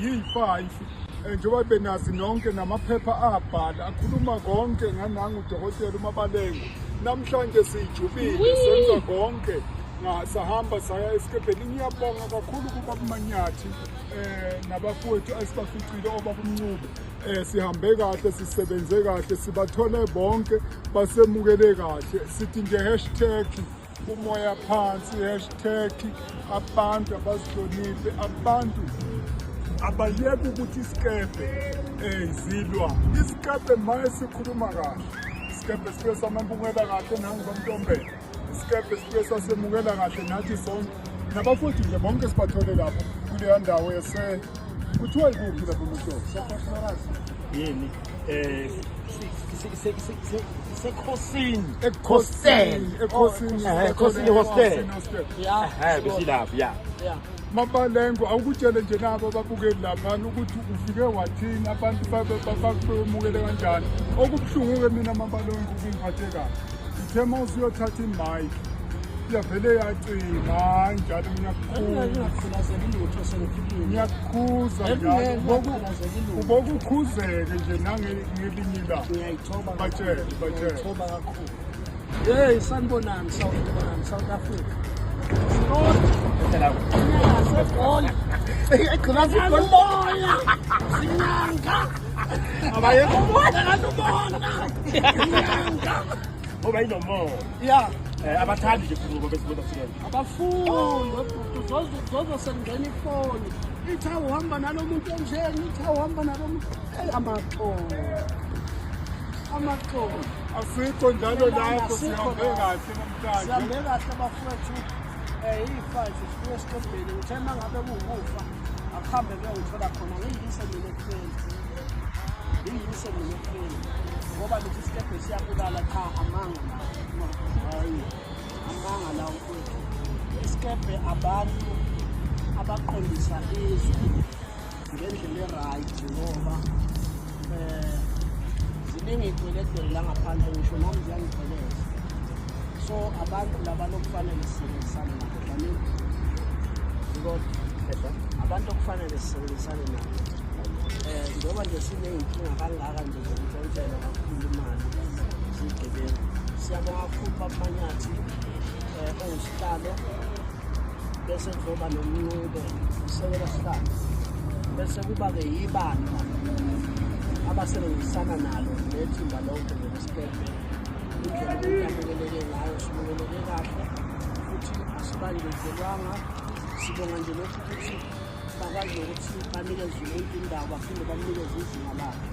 Yi-5 njengoba benazi nonke namaphepha abhala akhuluma konke nganangu udokotela uMabalengwe. Namhlanje siyijubile, senza konke, sahamba saya esikebheni. Ngiyabonga kakhulu kubaba Manyathi nabafowethu esibaficile, obaba uMncube. Sihambe kahle, sisebenze kahle, sibathole bonke, basemukele kahle. Sithi nje hashtag umoya phansi, hashtag abantu abazihloniphe, abantu abayeke ukuthi isikebhe zilwa isikebhe. Maye sikhuluma kahle isikebhe, sifike samamukela kahle nangibamntombela isikebhe, sifike sasemukela kahle nathi sonke nabafowethu nje bonke sibathole lapho kuleya ndawo yase kuthiwa ikuphi lapho mhlobo? Yini sekhosini. Ekhosini, ekhosini. Ekhosini hostel. Hostel. Besilapho ya. Mabalengwe, awukutshele nje nabo ababukeli laphana ukuthi ufike wathini, abantu bakwemukele kanjani. Okubuhlungu-ke mina, Mabalengwe, ukungiphathe kabi, uthe uma usuyothatha imayikhi yavele yacima. Hayi, njalo ngiyakukhuza. Ngingaqhulazeli lutho, sengifikile. Ngiyakukhuza njalo. Ngingaqhulazeli lutho. Ubokukhuzeke nje nangelinye ilanga. Ngiyayithoba. Batshele, batshele. Ngiyayithoba kakhulu. Hey, sanibonani South, South Africa. Segoli. Egqilaza igoli. Moya. Sinyanga. Abayekho. Ubona kanubona. Sinyanga. Ngoba inomoya. Abathandi nje futhi ngoba besibona sike. Abafundi zozo sengena ifoni. Ithi awuhamba nalo muntu onjeni, ithi awuhamba nalo muntu. Hey, amaxolo. Amaxolo. Asikho njalo lapho. Asikho Sihambe lapho. kahle namhlanje. Sihambe kahle bafowethu. Iyi-5 sifike esikebheni. Ngithe uma ngabe kuwukufa akuhambe kuyongithola khona, ngiyise mina ekufeni, ngiyise mina ekufeni, ngoba lethi isikebhe siyabulala. Cha, amanga lawo, hayi, amanga lawo mfowethu. Isikebhe abantu abaqondisa izwe ngendlela e-right, ngoba ziningi iy'gwelegwele la ngaphandle, ngisho nami ziyangigweleza. So abantu laba lokufanele sisebenzisane nabo, baningi kodwa abantu okufanele sisebenzisane nabo, njengoba nje siney'nkinga kangaka nje zokuntshontshelwa kakhulu imali zigebengu. Siyabonga kakhulu babuManyathi, owusihlalo, bese kuzoba noMncube, usekela sihlalo, bese kuba-ke yibandla abasebenzisana nalo nethimba lonke nje lesikebhe. Indlela umuntu amukeleke ngayo, simukeleke kahle futhi asibanjezelwanga. Sibonga nje lokhu ukuthi bakwazi nokuthi banikeze umuntu indawo, baphinde bamnikeze izinga lakhe.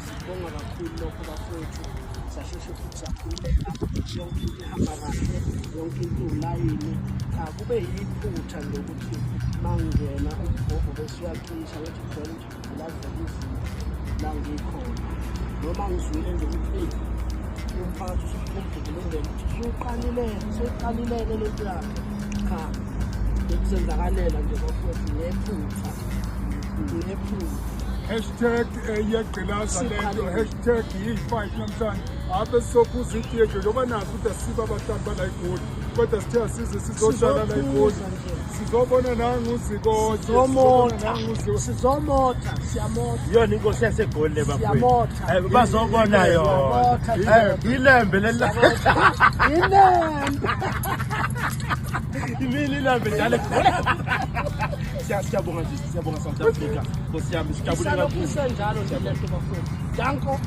Sibonga kakhulu lokho bafowethu. Sasheshe futhi sakhululeka, yonke into ihamba kahle, yonke into ulayini. Cha, kube yiphutha nje ukuthi uma ngingena umbhobho bese uyacisha, ngithi kujwayele ukuthi kuvulazela izinto la ngikhona, noma ngizwile nje ukuthi eyi, umphakathi usuphumdubulungela ukuthi usuqalile, seyiqalile-ke lento yakhe. Cha, bekuzenzakalela nje bafowethu, ngephutha, ngephutha. Hashtag iyagqilaza lento, hashtag yi-5 namhlanje. Ave sisophuza itiye nje, njengoba nazi ukuthi asibe abahlali bala iGoli, kodwa sithe asize sizohlala la iGoli. Sizophuza nje. Sizobona nanguzikode. Sizomotha, sizomotha, siyamotha. Yona inkosi yaseGoli le bafowethu. Siyamotha. Bazobona yona. Siyamotha. Ilembe leli. Inembe. Imini ilembe njalo. Siyabonga nje, siyabonga South Africa. Nkosi yami, sijabule Isalokhu kakhulu. isenjalo nje lento bafowethu. Danko.